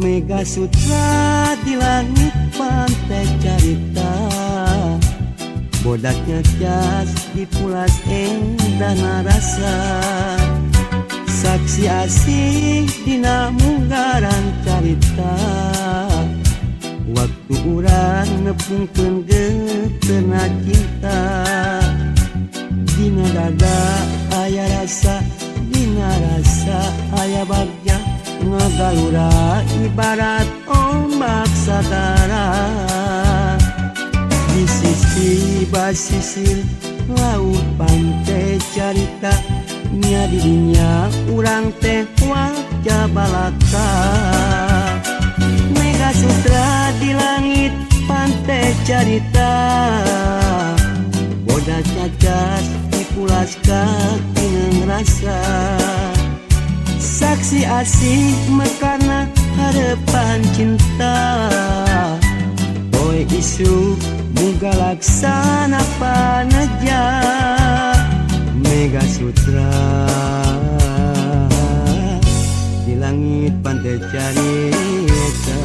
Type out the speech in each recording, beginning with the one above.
Mega Sutra di langit pantai carita, bodaknya cas dipulas endah narasa. Saksi asih dina munggaran carita, waktu urang nepungkeun geuteuhna cinta. Dina dada aya rasa, dina rasa aya bagja, ngagalura ibarat ombak sagara. Di sisi basisir laut pantai carita, nya didinya urang teh wajah balaka. Mega Sutra di langit pantai carita, bodas cacas dipulas katineng rasa. Saksi asih mekarna harapan cinta, poe isu muga laksana paneja. Mega Sutra di langit pantai carita.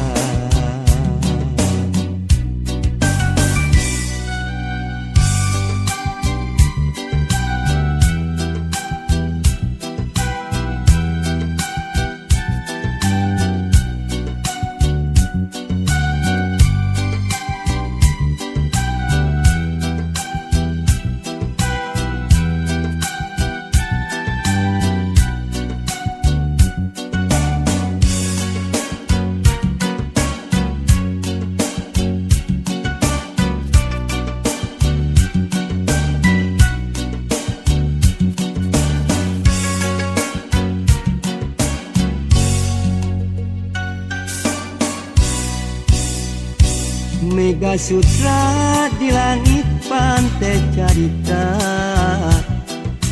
Mega Sutra di langit pantai carita,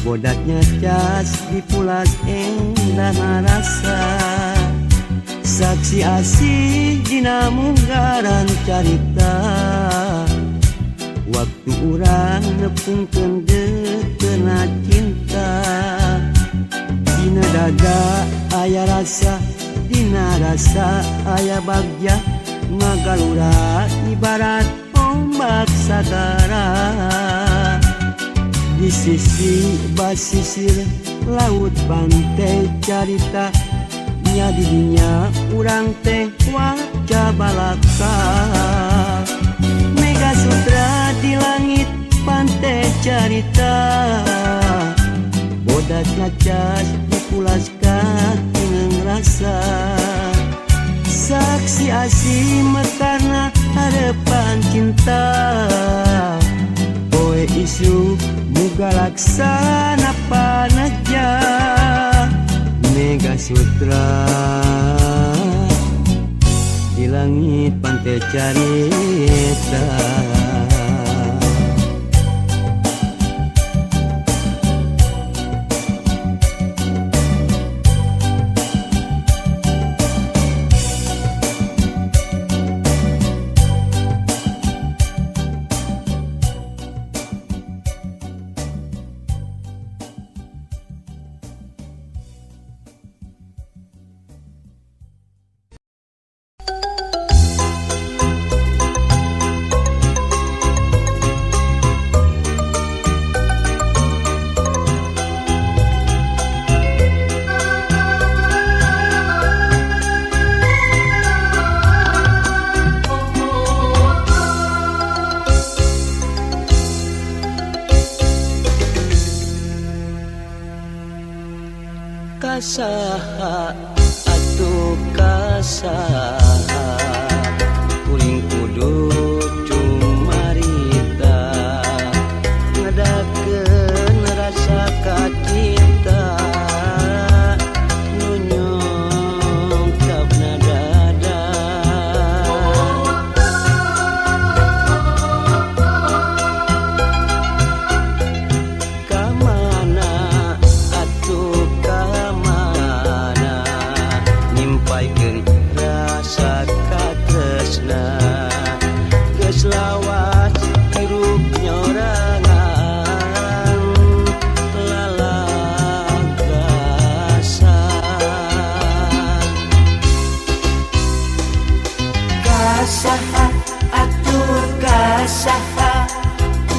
bodaknya cas dipulas endah rasa. Saksi asih dina munggaran carita, waktu urang nepungkeun geuteuhna cinta. Dina dada aya rasa, dina rasa aya bagja, ngagalura ibarat ombak sagara. Di sisi basisir laut pantai carita, nya didinya urang teh wajah balaka. Mega Sutra di langit pantai carita, bodas ngacas dipulas katineng rasa. Saksi asih mekarna harapan cinta, poe isu muga laksana paneja. Mega Sutra di langit pantai carita. Kasaha atuh kasaha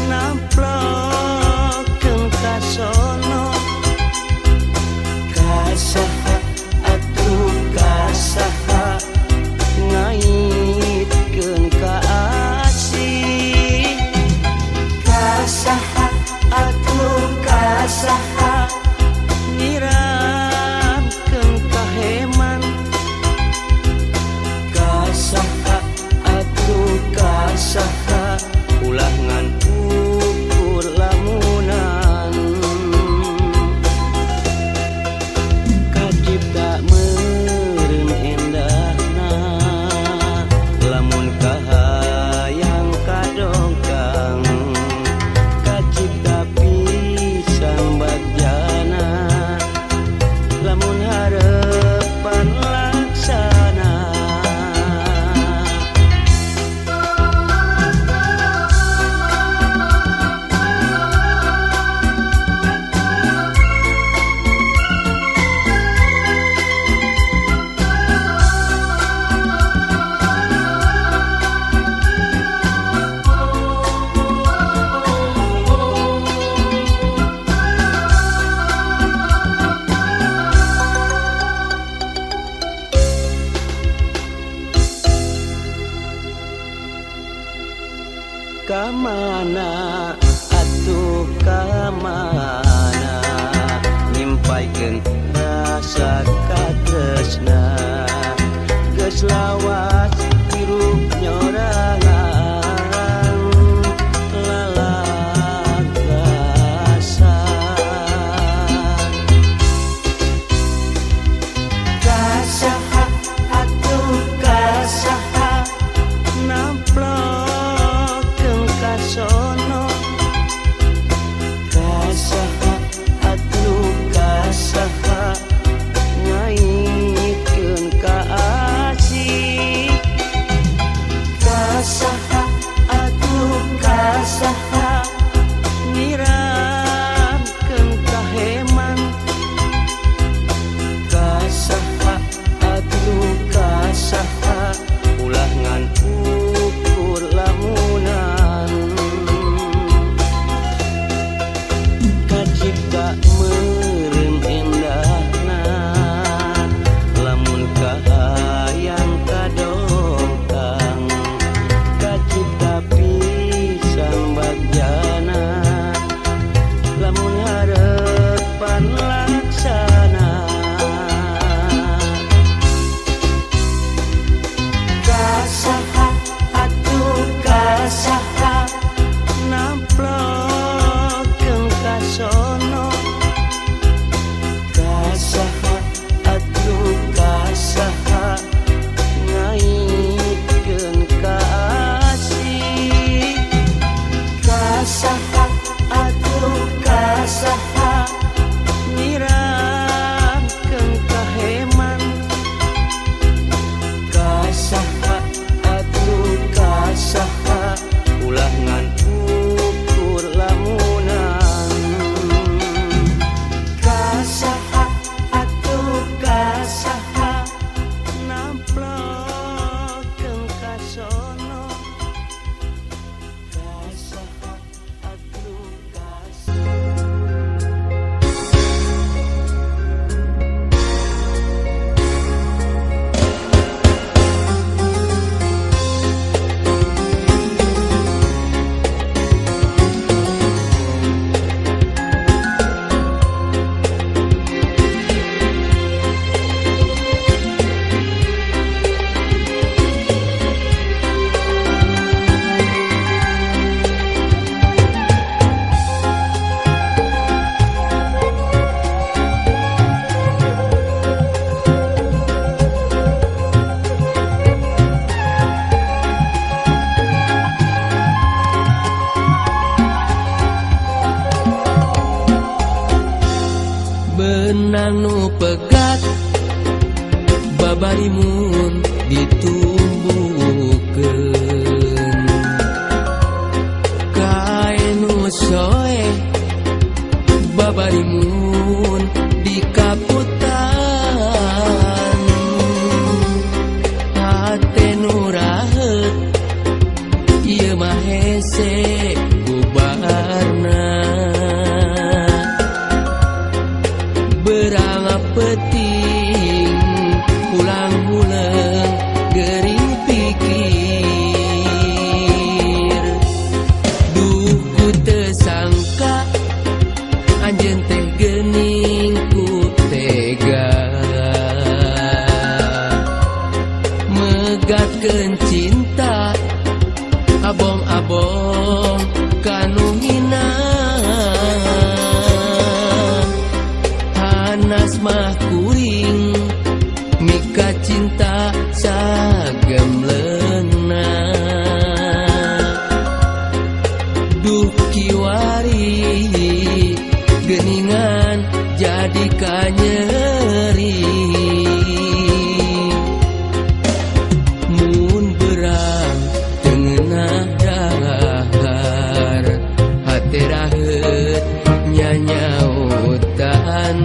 namplokeun kasono. Kasaha atuh kasaha ngaitkeun ka asih. Kasaha atuh kasaha nyiramkeun kaheman. Kasaha atuh kasaha ulah ngan ukur lamunan. Kacipta meureun endahna lamun kahayang kadongkang. Kacipta pisan bagjana lamun harepan laksana. Kamana atuh kamana nyimpaikeun rasa katresna. Geus lawas hirup nyorangan lalagasan. Kasaha atuh kasaha namplokeun kasono. Kasaha atuh kasaha ngaitkeun ka asih. Kasaha atuh kasaha nyiramkeun kaheman. Kasaha atuh kasaha ulah ngan ukur lamunan. Kacipta meureun endahna lamun kahayang kadongkang. Kacipta pisan bagjana lamun harepan laksana. Kasaha atuh kasaha namplokeun kasono. Kasaha atuh kasaha ngaitkeun ka asih. Kasaha atuh kasaha nyiramkeun kaheman. Kasaha atuh kasaha ulah ngan ukur lamunan. Kasaha atuh kasaha namplokeun kasono. Kasaha atuh kasaha. Benang nu pegat babarimun ditumbuhkeun. Kain nu soe babarimun dikaputan. Hate nu raheut Megatkeun cinta abong-abong kanu hina. Hanas mah kuring mika cinta sagemleungna. Duh kiwari geuningan jadi kanyeri. Mun berang teu ngeunah dahar hate raheut nyanyautan.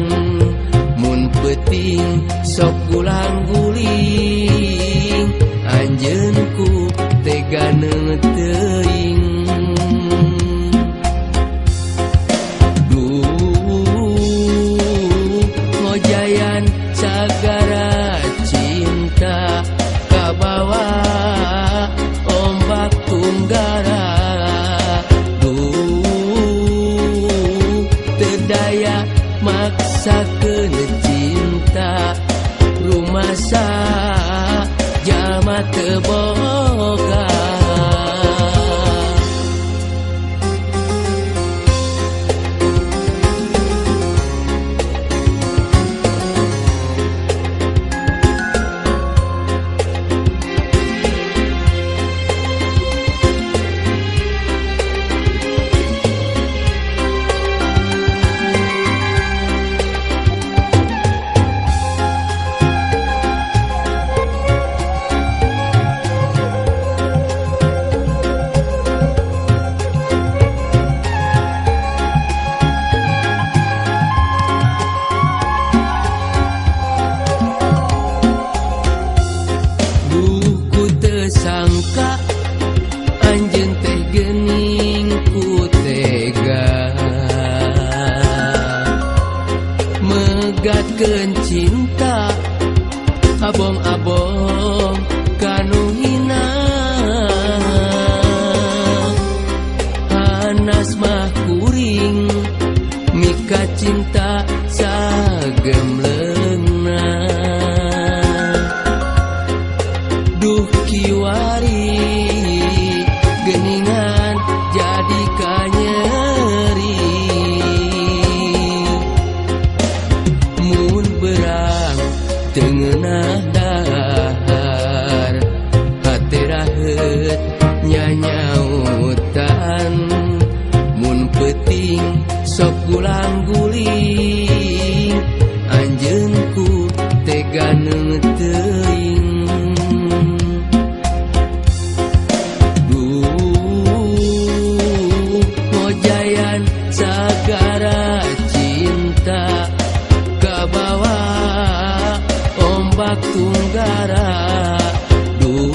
Mun peuting sok gulang-guling anjeun ku tega teuing. Duh ngojayan sagara cinta kabawa ombak tunggara. Duh teu daya maksakeun cinta rumasa jalma teu boga. Sangka anjeun teh geuning ku tega megatkeun cinta abong-abong kanu hina. Hanas mah kuring mika cinta sagemleungna. Duh kiwari geuningan jadi kanyeri. Mun berang teu ngeunah dahar hate raheut nyanyautan. Mun peuting sok gulang-guling anjeun ku tega teuing. Duh ngojayan sagara cinta kabawa ombak tunggara. Duh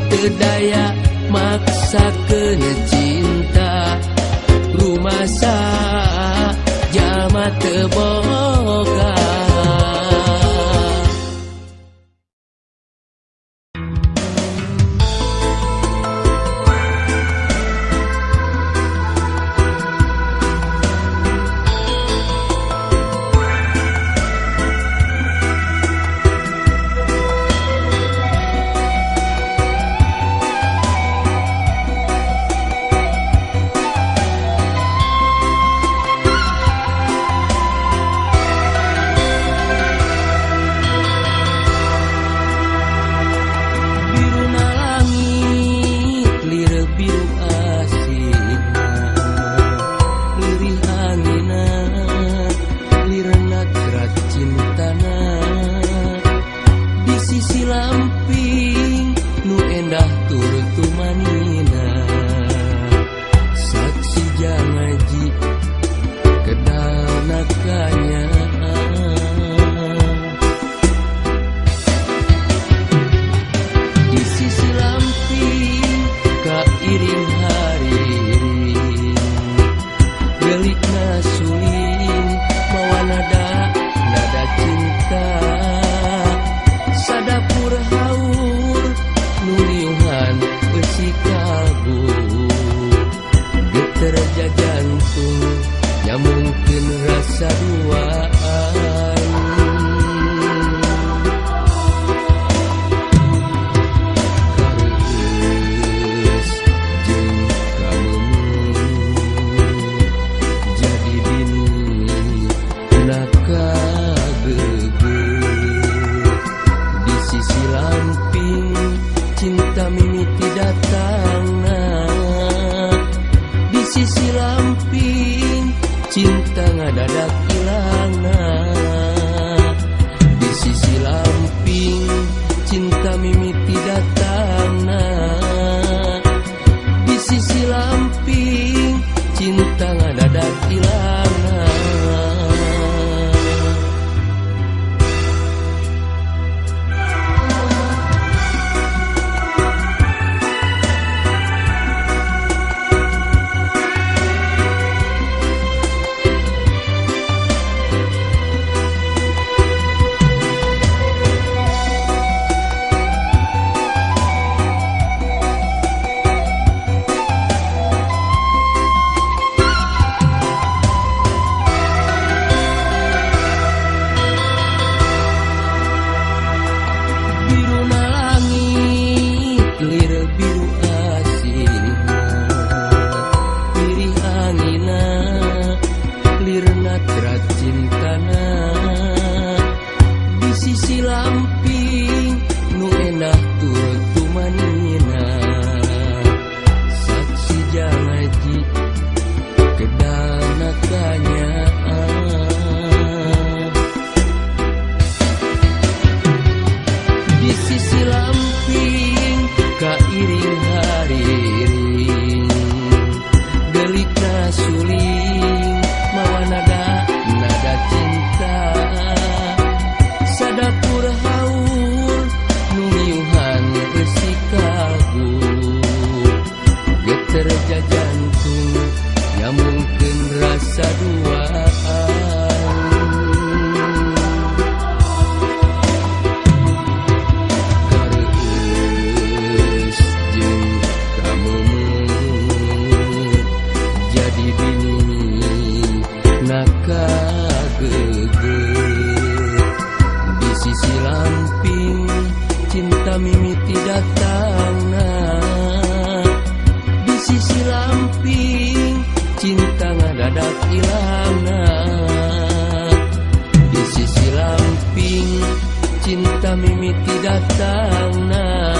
teu daya maksakeun cinta rumasa jalma teu boga. Rasa duaan. sisi lamping nu endah tur tumanina. Saksi janji kedana kanyaah. Di sisi lamping kairing hariring, delikna suling mawa nada nada cinta. Sadapur haur nu miuhan reusi kagu, geter jajantung nyambungkeun rasa duaan. Kareueus jeung kameumeuh jadi bini nakageugeuh. Di sisi lamping cinta mimiti datangna, di sisi lamping cinta ngadadak ilangna. Di sisi lamping cinta mimiti datangna,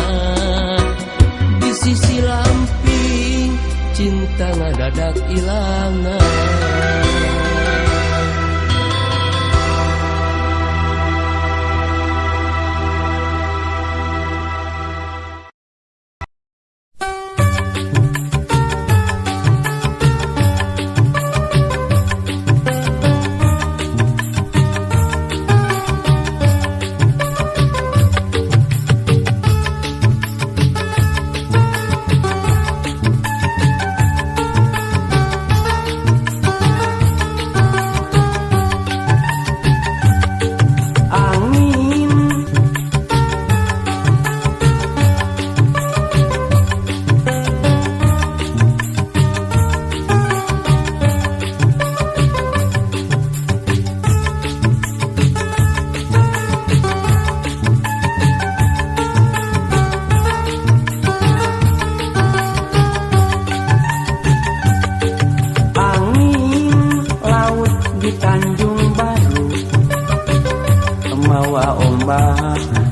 di sisi lamping cinta ngadadak ilangna.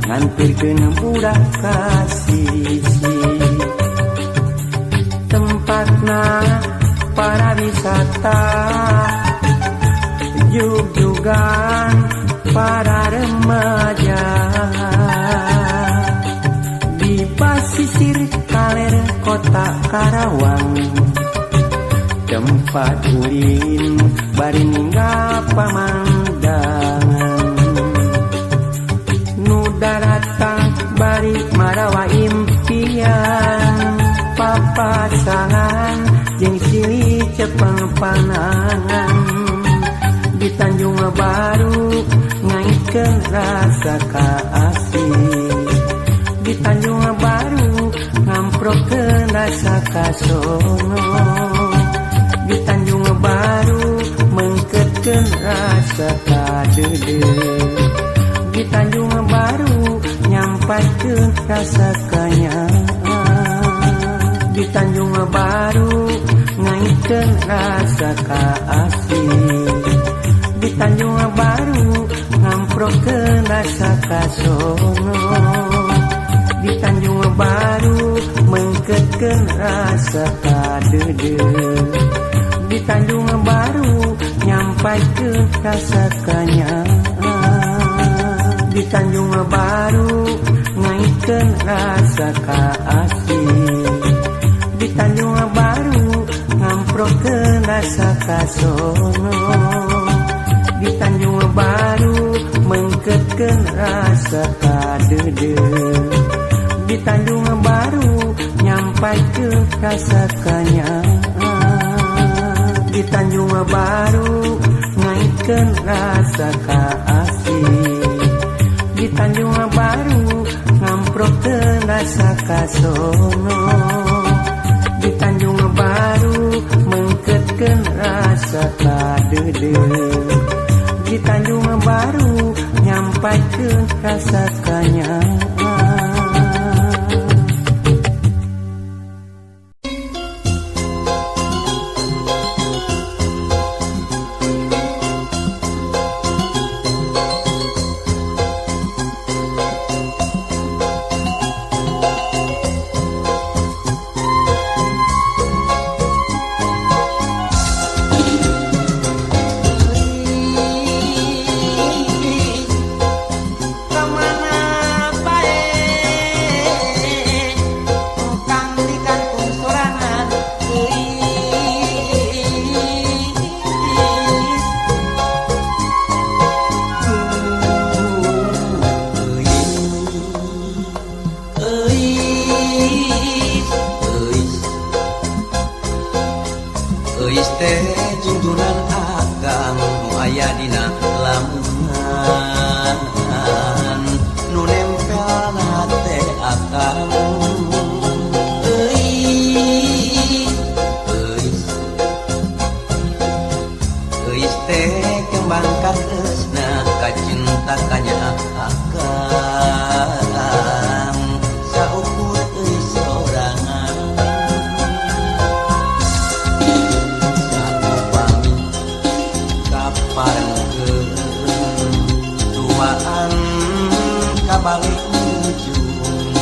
Ngantirkeun budak ka sisi tempatna para wisata, jugjugan para remaja. Di pasisir kaler kota Karawang, tempat ulin bari ninggal pamandangan. Daratan bari marawa impian, papasangan jeung silih cepeng panangan. Di Tanjung Baru ngaitkeun rasa kaasih, di Tanjung Baru ngamprokeun rasa kasono, di Tanjung Baru mengketkeun rasa kadeudeuh, di Tanjung Baru nyampaikeun rasa kanyaah. Di Tanjung Baru ngaitkeun rasa kaasih, di Tanjung Baru ngamprokeun rasa kasono, di Tanjung Baru mengketkeun rasa kadeudeuh, di Tanjung Baru nyampaikeun rasa kanyaah. Di Tanjung Baru ngaitkeun rasa kaasih, di Tanjung Baru ngamprokeun rasa kasono, di Tanjung Baru mengketkeun rasa kadeudeuh, di Tanjung Baru nyampaikeun rasa kanyaah. Di Tanjung Baru ngaitkeun rasa kaasih, di Tanjung Baru ngamprokeun rasa kasono, di Tanjung Baru mengketkeun rasa kadeudeuh, di Tanjung Baru nyampaikeun rasa kanyaah. kabalik ujung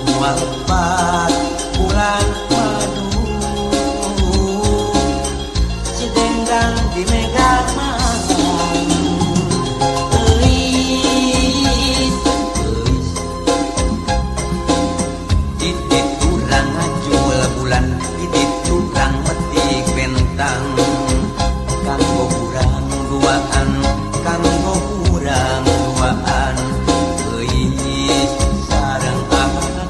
moal lepat bulan madu si dendang di mega malam euis euis titik urang ngajul bulan titik urang metik bentang kanggo urang duaan kanggo urang duaan euis sareng akang.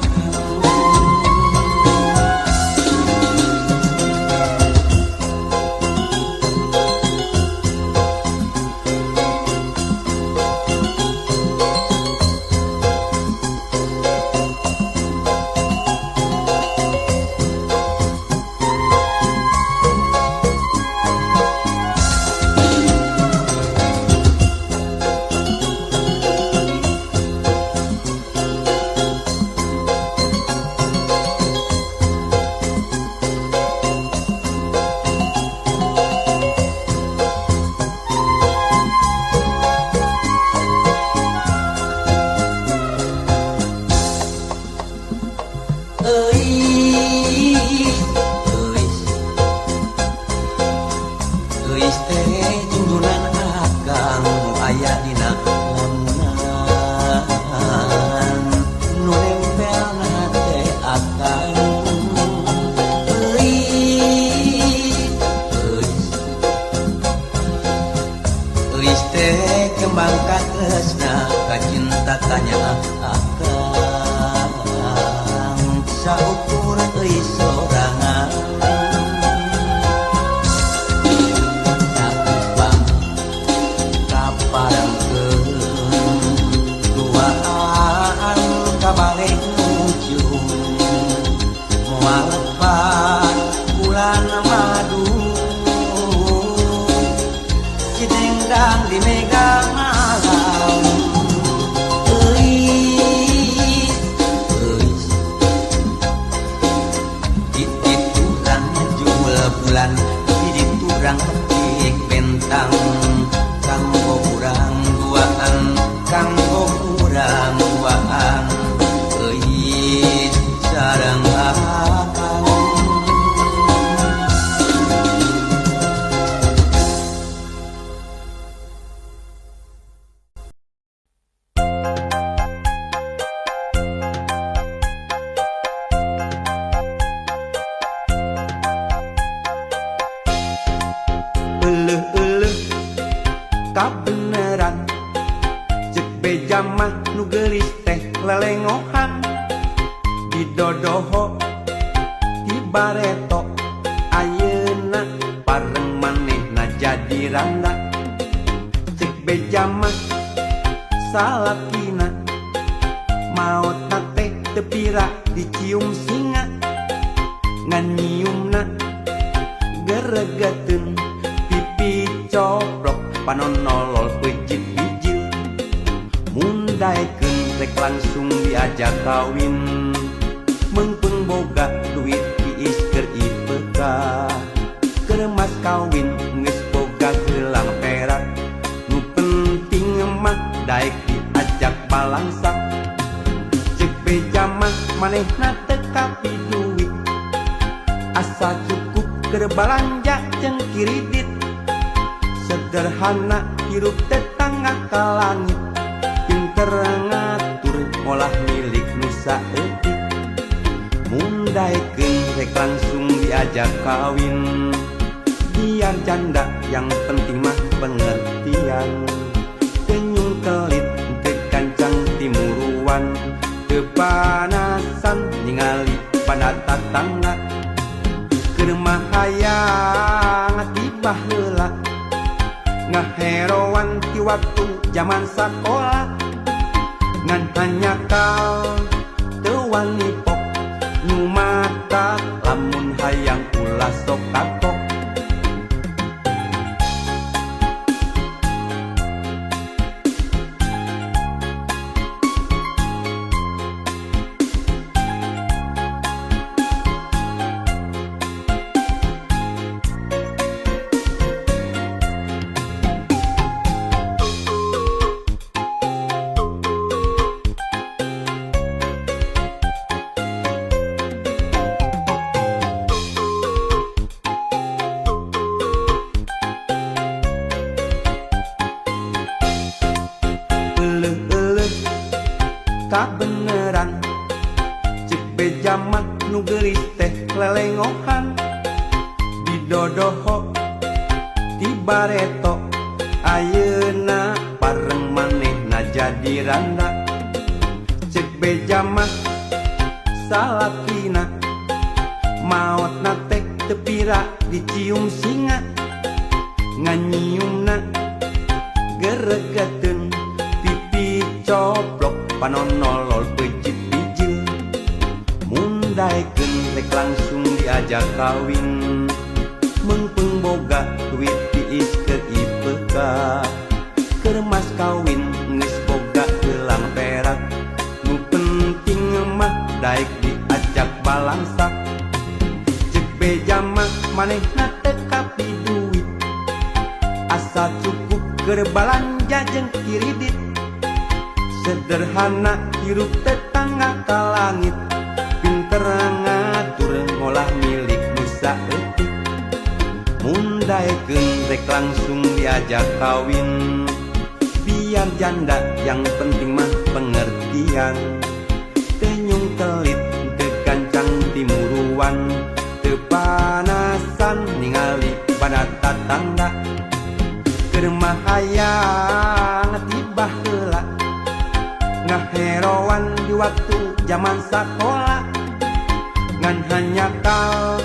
Euis euis euis teh junjunan akang nu aya dina lamunan nu nempelna teh akang euis euis euis teh kembang katresna kacinta tanya akang saukur euis sorangan sakupang kaparengkeun duaan kabalik ujung moal lepat bulan madu si dendang di mega malam euis euis titik urang ngajul bulan titik urang petik bentang kanggo urang duaan kanggo urang duaan euis sareng akang. Euleuh-euleuh kabeneran cek beja mah nu geulis teh lelengohan didodoho ti bareto ayeuna pareng manehna jadi randa cek beja mah salakina maotna teh teu pira dicium singa ngan nyiumna geregeteun pipi coplok panon nolol peucit bijil mun daekeun rek langsung diajak kawin meungpeung boga duit tiis keur ipeka keur mas kawin geus boga gelang perak nu penting mah daek diajak balangsak cek beja mah manehna teu kapi duit asa cukup keur balanja jeung kiridit sederhana hirup tetangga ka langit pinter ngatur molah milik nu saeutik mun daekeun rek langsung diajak kawin biar janda yang penting mah pengertian senyum kelit teu kancang timuruan teu panasan ningali pada tatangga keur mah hayang tiba heula ngaheroan ti waktu jaman sakola ngan hanyakal teu wani pok nu mata lamun hayang ulah sok kapok. Kabeneran cek beja mah nu geulis teh lelengohan didodoho ti bareto ayeuna pareng manehna jadi randa cek beja mah salakina maotna teh teu pira dicium singa nganyiumna geregeteun pipi coplok panon nolol pejit bijil mun daekeun rek langsung diajak kawin meungpeung boga duit tiis keur IPK keur mas kawin geus boga gelang perak nu penting mah daek diajak balangsak cek beja mah manehna teu kapi duit asal cukup keur balanja jeung kiridit sederhana hirup tetangga ka langit pinter ngatur ngolah milik nu saeutik mun daekeun rek langsung diajak kawin biar janda yang penting mah pengertian teu nyung telit teu gancang timuruan teu panasan ningali pada tatangga keur mah hayang tiba heula ngaheroan di waktu zaman sakola ngan hanya kal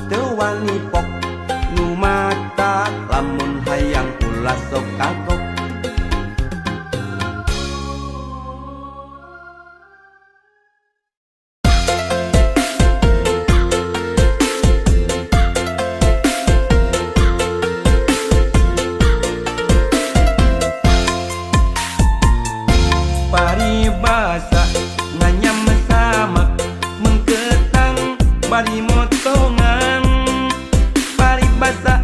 teu wani pok nu mata lamun hayang ulah sok kagok. Paribasa nganyam samak mengketang bari motongan paribasa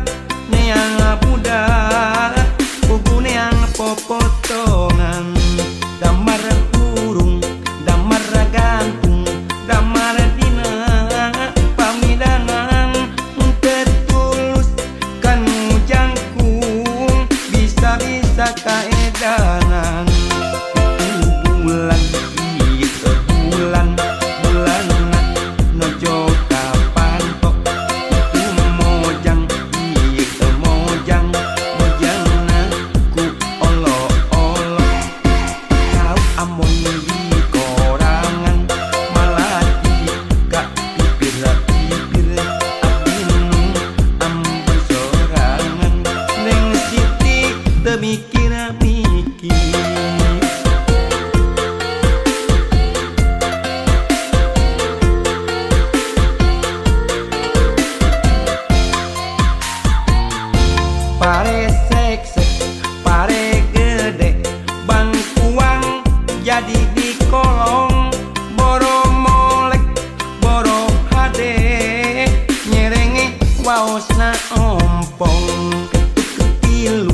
neang budak pugu neang popotongan damar hurung damar gantung damar dina pamidangan tetulus kanu jangkung bisa-bisa kaedanan bulan ieu bulan bulanna nojo kapantok itu mojang ieu mojang mojangna ku olo-olo kau amon di korangan malati ka pipir-pipir abdi nu ambon sorangan neng Siti teu mikir-mikir. Pare seksek, pare gede, bangkuang jadi di kolong, boro molek, boro hade, nyerenge waosna ompong, ketuk ketilu,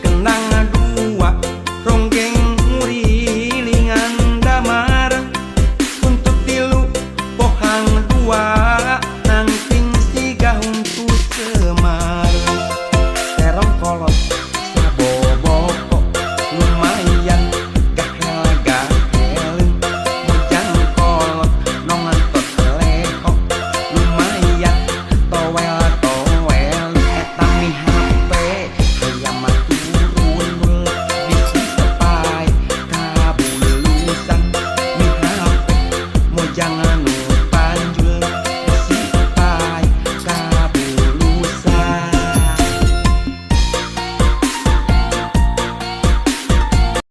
kendang dua, ronggeng ngurilingan damar, untuk tilu, pohang dua, nangking siga huntu semar. Terong kolot saboboko lumayan gahel gaheleun mojang kolot nongentot lehok lumayan towel towel eta mi HP hayam mah turun mulek bisi tepai kabulusan mi HP mojang.